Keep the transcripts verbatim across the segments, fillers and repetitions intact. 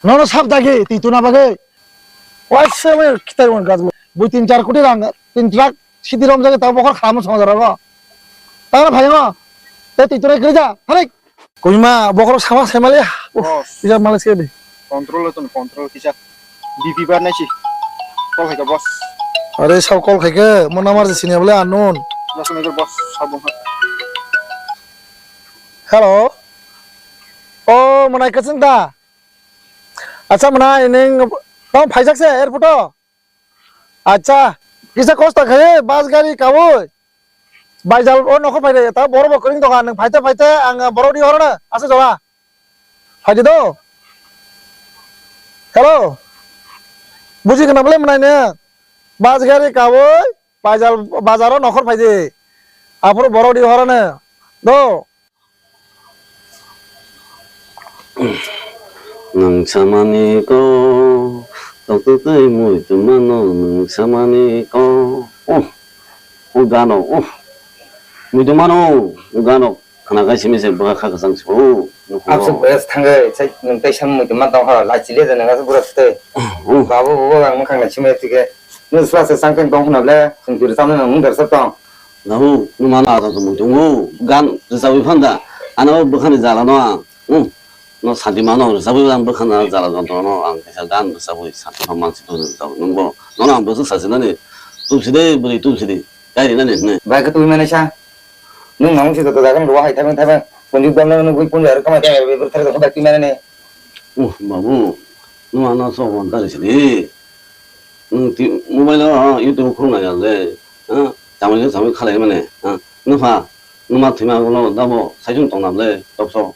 Nono sap dagi, twi tuna bagwi. Waisa mai kitai wan gajmo. Bui tin char koti rang, tin truck sidi rom jage ta bokhor khamu song jara go. Tara phai ngo. Te twi tuna gre ja. Harik. Koima bokhor sama semale. Uff, Boss. Bisa males ke di. Control ton control kisa. B P bar nai si. Call khai ka boss. Are sao call khai ke, mo namar je sini bole unknown. Just make boss sabun ha. Hello. Oh, manai kasing da. Acha mwnai nwng tamo phaijak se airport o? Acha kisa kosto khaye bus gari kaui. Baijal o nokhor phaide ta borok bo kwrwng tongkha nwng phaite phaite ang borok ri horona asa jora. Phaidi do. Hello. Buji khna bole mwnai nwng. Bus gari kaui baijal bazar o nokhor phaidi. Aphuru borok ri horona do. Nwng samani ko, tokto tei mui tongmano nwng samani ko. Oh, o gano, oh, mui tongmano, o gano khna kai simi se bwkha kha kwchang se, oh, nukhungo. Aswk bwrwi thangwi, sai nwng tei sam mui tongma tong ho, lai chili de nwng aswk bwrwi se tei. Oh. Babu, bubo ang mwkhang nai simi tike. Nwng sla se sangkhe tong khna ble, chwng twi rwchapnai nwng wng dersa tong. Nabo, nwng mano ato tongmung tongo, gan rwchabwi phanda, ano bwkhani jala no ang, hmm, no santi mano rwchabwi ang bwkhani jala jontro no ang kaisa gan rwchabwi santi pha mansi tongwi rwchabwi nwngbo, nono ang bwswk sachinani, tubsidi bwrwi tubsidi, kairinani hwnwi. Bai khe tubui manaisa, nwng mamung se joto jaga ni rogo hai thaibang thaibang, punju dol no nugwi punju aro kamai tei aro bebak thari tongkha bai twi manani. Uh, babu, nwng ano sok wan tari sidi. Nwng twi mobile o, ah, YouTube o khulum nai ya le, ah, chamai le chamai khalai mane, ah, nwng pha, nwng ma thwima ulo dabo saichung tong na le, tokso.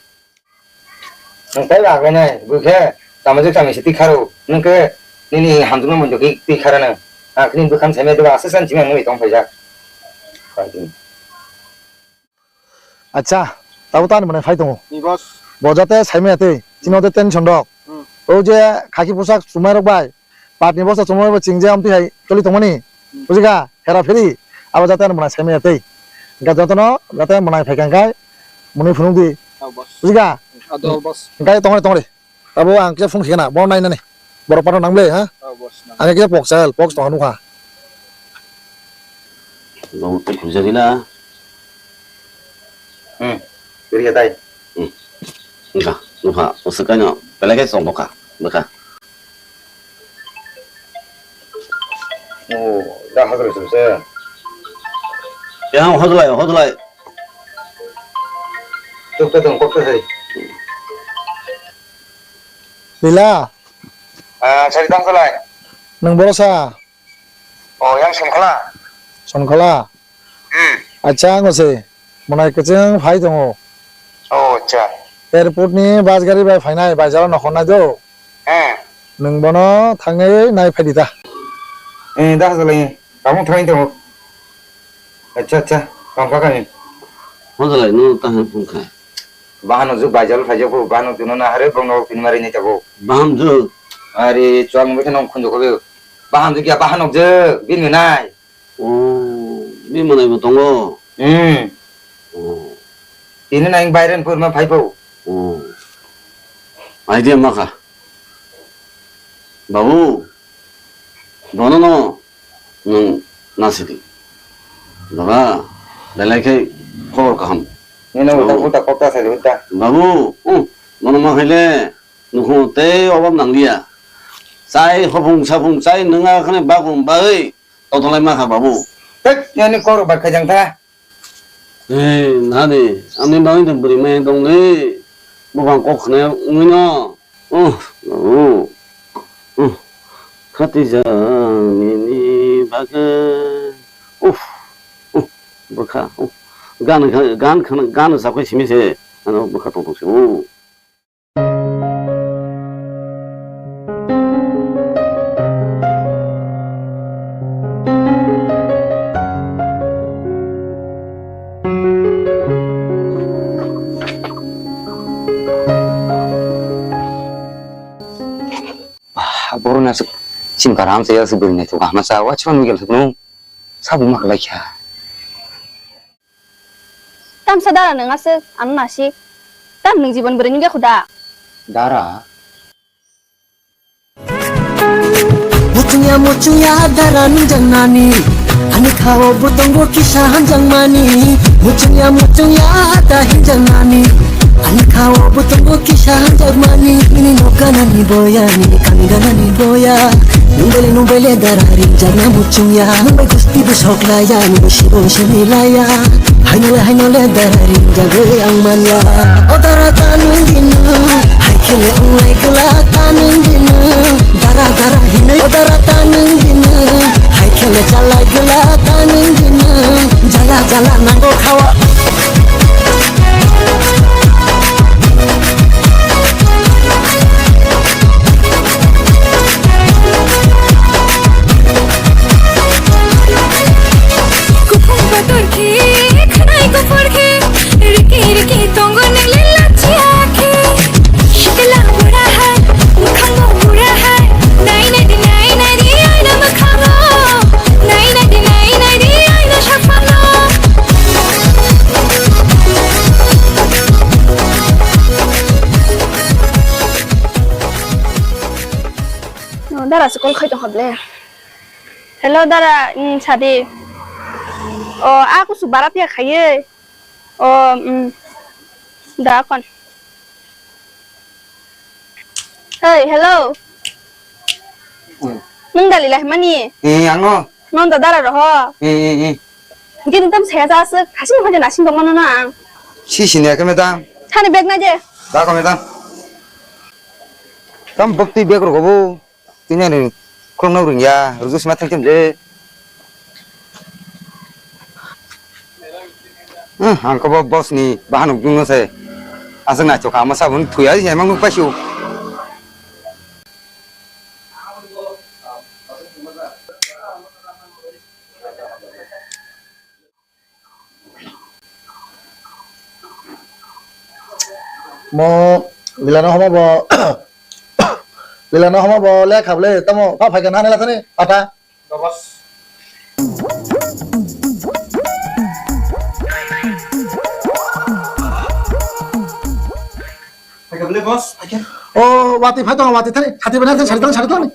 Nwng tei ba agai nai, bwkhe chamai je chamai se twi kharo, nwng khe nini hamjwkma muitu khe twi khara nwng. Ah, khini bwkham saimai deba asa san chimai mui tong phaijak. Acha, tabo tani mwnai phai tongo. Ni boss. Bo jate saimaya tei, chini o tei tension rok. Hmm. O je khaki pusak chumai rok bai, patni bosta chumai rok bai chwng je amtwi hai choli tongmani. Hmm. Bujika, hera pheri, abo jate ani mwnai saimaya tei. Hingke jotono jate mwnai phai kha hingke mwnwi phunuk di. Oh, boss. Bujika? Ado, boss. Hingke tongre, tongre. Abo ang khe phone khena, bo nai nani. Borok pathor nang ble, ha? Oh, boss, nang. Ang khe poksa, poks tong nukha. Bo tei khujagila. Hmm. Kiri ya tai. Hmm. Nukha, nukha. Usuk kaino, belai khe chong bokha, bokha. Oh, da hajra sumse. Ya, hodlai, hodlai. Tuk tuk tuk tuk. Lila. Ah, sari tang salai. Nwng boro sa? Oh, yang Sonkhola. Sonkhola? Hmm. Acha, ang se mwnai kwchwng phai tongo. Oh, acha. Airport ni bus gari bai phainai, bai jalo nokhor nai do. Hmm. Nwng bono thangwi nai phai di ta. Eh, da salai. Tamo thangwi tongo. Acha, acha. Tamo kha kani. Hon salai, no ta han phung kha. Bahano jwk baijal phaijak bo, bahano jwk no nahare bongno phini mari nai tabuk. Baham jwk? Are, chuang bwkhe nong khunju khobe. Baham jwk ya, bahano jwk, bini nai. Oh, bini manai bo tongo? Hmm. Oh. Tini nai baire phurma phaibo. Oh. Idea makha. Babu, bono no nwng nasidi. Baba, belai khe khobor kaham. Nini uta uta kok ta sadi uta. Babu, uh, bono ma khaile, nukhung tei obab nangliya. Chai hopung sapung chai nwnga khane bakung bagwi tongtholai makha babu. Thek, yani kok rok bai khaijang tha. Ei, nani, ani bagwi no bwrwi maya dong le, buphang kok khna wngwi no. Oh, oh, oh, khati jani ni bagwi. Uff, uff, bwkha, uff. Gan, gan, gan, gan sakhai simi se, ano bwkha tong tong se, oh. Bah, borok ni aswk chini karam se aswk bwrwi naithok hamya cha, wa chwng nugwi thwkno sabo ma kwlai kha. Tamsa dara nwng aswk, ano nasik. Tam nwng jibon bwrwi nugya khuda. Dara? Muchungya, muchungya, dara nungjaknani. Ani khao bo tongo kisa hamjakmani. Muchungya, muchungya, da hinjaknani. Ani khao bo tongo kisa hamjakmani. Nini nok ganani boya, nini kami ganani boya. Nung bele, nung bele, dara ringjak na muchungya. Nung bai gusti bo sok laya, nung sibo sini laya. Hainole, hainole, dara ringjagwi ang manya. O dara ta nung dinu, hai khele wnglai gwla ta nung dinu. Dara, dara hinwi, o dara ta nung dinu. Hai khele chalai gwla ta nung dinu. Jala, jala nango khawa. Kuphung kotor khe, khwnai kuphur khe, riki riki tongo nang le lachi akhe. Sikla bura hai, mukhang bo bura hai, nai nai di, nai nai di, aina mukhango, nai nai di, nai nai di, aina saphango. No, dara se call khai tong kha ble. Hello, dara, mm, sadi. O, aku su barat ya khaye. O, mm, da kon. Hey, hello. Hmm. Nung dali lah mani? Eh, ang no. Non da dara roho. Eh, eh, eh. Gini tam saya sa se, kasih mah aja nasi dong mana na. Si sini ya ke medam. Thani bag na je. Da ko medam. Tam bukti bag ro gobo. Tini ani khulumno rwngya, rwjak sima thang thang je. Hmm, ang kobo boss ni bahan uk dungno se. Aswk naithok kha, ama sabun thuya se, emang nuk paisio. Mo Lila no homa bo, Lila no homa bo le khable tamo pha phai kana ne la thani pata. Phai khable boss, phai khe. O wati phai tong wati thani khati bana thani sari thani sari thani.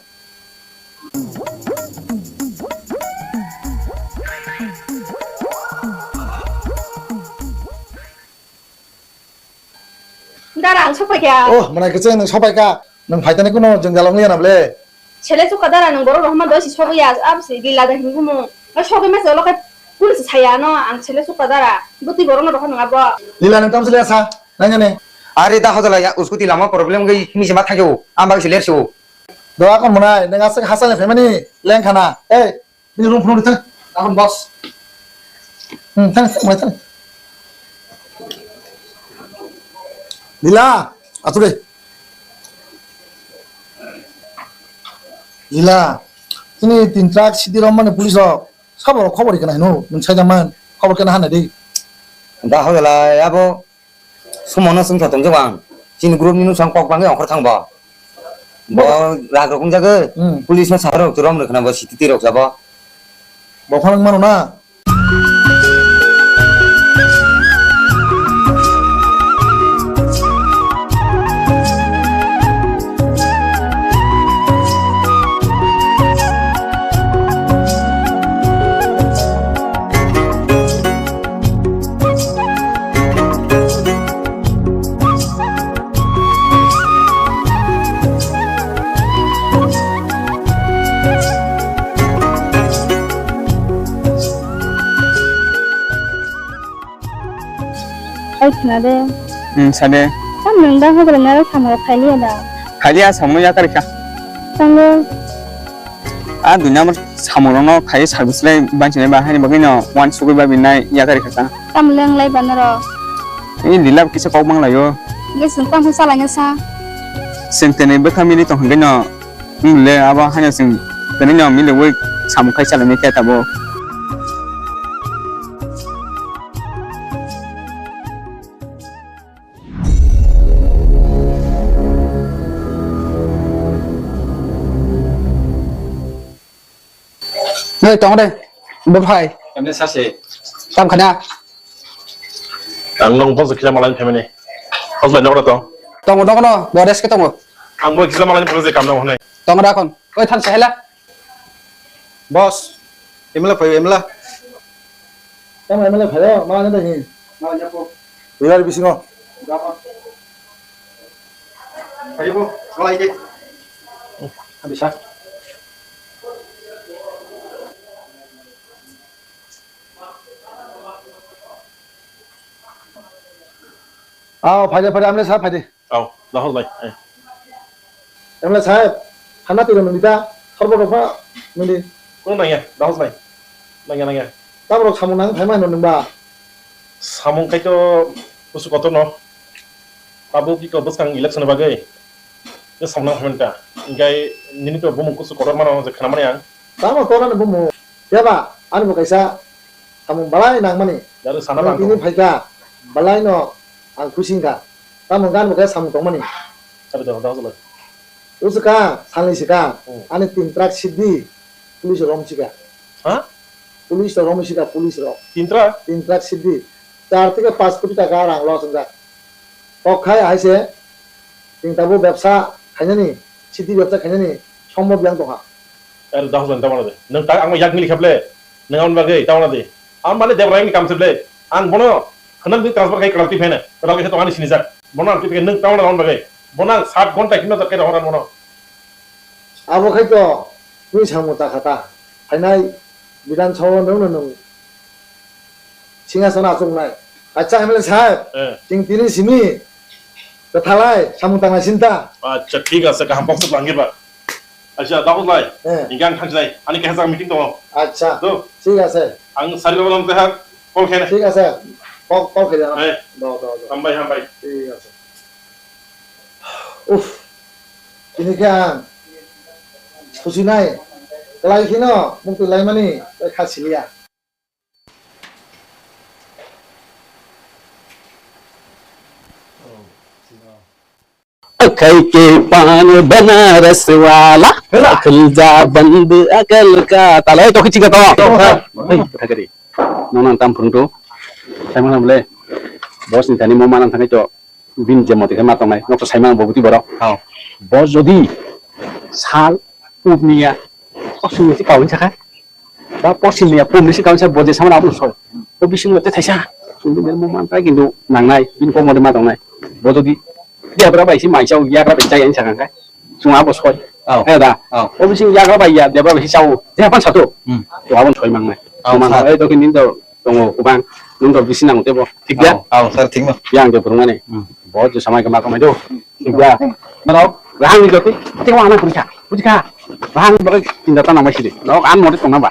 Dara, ang sopai kha. Oh, mwnai kwchwng, nwng sopai kha. Nwng phaitani kuno jwngjal wngya na ble? Sele chukha dara, nwng borok rohorma doi si sogwi ya, abo si Lila da hinwi mung. Nang sogwi ma se olo khe police saya no, ang sele chukha dara. Bwtwi borok no rohor nang abo. Lila, nwng tamo sele asa, nang jani. Are da hoda lai, scooty lama problem wngwi hini se ma thangyo, ang bagwi se ler se o. Doa kon mwnai, nwng aswk hachal ni phaimani lengkhana. Ei, bini room phunuk di thang. Ahon boss. Hmm, thang, thang, thang. Lila, achu de. Lila, chini tin truck city rom mani police rok. Sabo khobor kena hino, nwng sai jaman. Khobor kena hanai di. Da hoda lai, abo. Sumo no swngsa tongjago ang. Chini group ni nwsang kok bangwi ongkhor thang bo. Bo rag rok wngjagwi. Hmm. Police no sahar rok turom rwkhna bo sititi rok jabo. Bo phano mano na. Ai khna de. Hmm, sa de. Tam nung da hogra nara samung khailiya da. Khailiya samung ya karikha. Tango. A dui number samung rokno khai service lai banchilai ba haini bagwi no one sugwi ba binai ya karikha ta. Tam leng lai ba naro. Ni dilab kisa kok mang layo. Ge sung tam sa lanya sa. Seng tene bwkha mili tong hangge no. Wng le abo haino chwng tini no miliwi samung khai chalaimani khe tabuk. Noi tongo de, bo phai. Kemne sase? Tam khana. Ang nong boss kisa malai family. Boss bai nokra to. Tongo, tongo no, bo desk tongo. Ang bo kisa malai boss kam nang hwnai. Tongo da kon. Oi than sahela. Boss, M L A phaio, M L A. Tamo M L A phaio, ma nang dai hin. Ma nang po. Yar bisingo. Ga pa. Phaio po, wala ide. Abi sa. Ao, phaide, phaide, amle sa phaide. Ao, dahol bai. Eh. Emla saheb, hana tiro nungdi ta, sorbo rokha nungdi. Kung nangya, dahol bai. Nangya, nangya. Taborok samung nang phaima hino nungba. Samung khai to kusu kotor no. Abo ki ko bwskang election bagwi. Ye samung nang phaima ta. Ingkai nini to bumung kusu kotor mano je khana mani ang. Tamo kotor ni bumung. Yaba, ani bo kaisa samung balai nangmani. Daru sana nang tini phaika, balai no ang khusi wngkha. Tamo gan bo khe samung tongmani. Sabi tong, tong, tong. Usuka, salni sika, hmm, ani tin truck siddi, police rom sika. Ha? Police rok rom sika, police rok. Tin truck? Tin truck siddi. Char theke panch koti taka rang loss wngjak. Kok khai hai se, tin tabo bebsa khainani, siddi bebsa khainani, sombo biyang tongkha. Ero dahos bai tamo de. Nwng tak ang yak mili khaple. Nwng ang bagwi tamo de. Ang mane Debra ni kam se ble. Ang bono khwnang di transfer khai kwlak ti phene. Kwlak khe to ani sinijak. Bono ang kipike nwng tamo ang bagwi. Bono ang sat ghonta himna tak khe rohor ang bono. Abo khai to twi samung ta khata. Phainai Bidhan Sabha nwng nwng Singhasan achuknai. Acha M L A saheb, eh, chwng tini simi kwthalai samung tangnai sinta. Acha, thik ase, kaham kok suk langir ba. Acha, dakhuk lai. Eh. Hingke ang thangsinai. Ani kaisa meeting tongo. Acha. Do. Thik ase. Ang sari rok nang teha call khaina. Thik ase. Call, call khaina. Eh. Do, do, do. Hambai, hambai. Thik ase. Uff. Tini khe ang khusinai. Kwlai kheno mukti laimani bai kha siliya. Akai ke pan banaras wala, khulja band akal ka. Talai to kichika to. Hei, thagari. Nono tam phurung to. Sai mana bole. Boss ni thani mo mana thangkai to. Bini je moti khe ma tongnai, nokto saimang bo bwtwi borok. Hao. Bo jodi sal pubniya, o sumni si kaui sakha. Ba posimniya pubni si kaui sa bo je samani abo soi. O bisingo te thaisa. Sumni ber mo man tai kintu nangnai, bini kok mode ma tongnai. Bo jodi debra bai si maisa o yagra bai chai ani sakha khe. Sung abo soi. Hao. Eh da. Hao. O bising yagra bai ya debra bai si chao. Je pan sato. Hmm. To abo soi mangnai. Hao, sir. Ei to kini to tongo kubang, nwng rok bisi nango tebo. Thik ya? Ao, ao, sir, thik no. Yang je phurungmani. Hmm. Bo je samai kama kamai do. Thik ya? Norok rahang ni jotoi, tei wang nang phurikha. Buji kha? Rahang ni bagwi tinda ta nangmai sidi. Norok an mori tongna ba.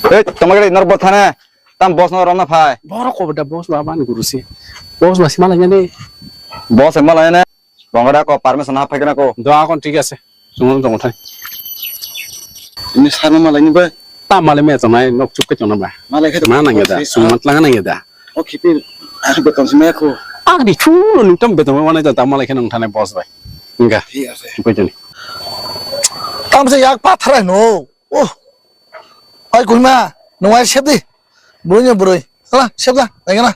Ei, tongma gari nor bo thane. Tam boss no romna phai. Borok ko da boss ba ban guru si. Boss ba si malai ne. Boss e malai ne. Bongora ko permission ha phai kana ko. Do akon thik ase. Sungno tong thai. Ini sarma malai ni ba. Ta malai me tongnai nok chuk ke tongna ba. Malai khe to ma nang ya da. Sungmat langa nang ya da. O khipi ar beton sima ko. Agni chulo ni tam beton ma nai ta malai khe nang thane boss bai. Enga. Thik ase. Chuk ke tong. Tam se yak pathar no. Oh. Ai kuima, nwng ai sep di. Bwrwi ni bwrwi. Hala, sep da, naikhe na.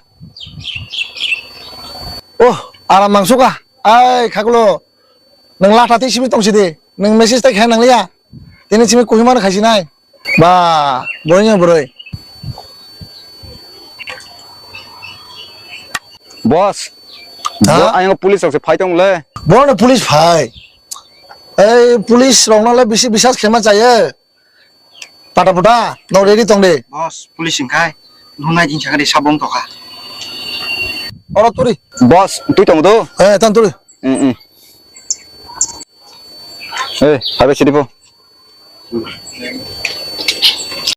Oh, aram nangsuka. Ai, khakulo. Nwng latha tei simi tong sidi. Nwng message tai khe nangliya. Tini simi kuima no khaisi nai. Ba, bwrwi ni bwrwi. Boss, ha? Bo ayang police rok se phai tong le. Bo no police phai. Ei, police rok no le bisi bisas khema chaye. Pata puta, no ready tong de. Boss, police hingkhai, nungnai din sakari sabong tokha. Oro turi. Boss, twi tong do? Eh, tan turi. Mm, mm. Eh, habe sidi po.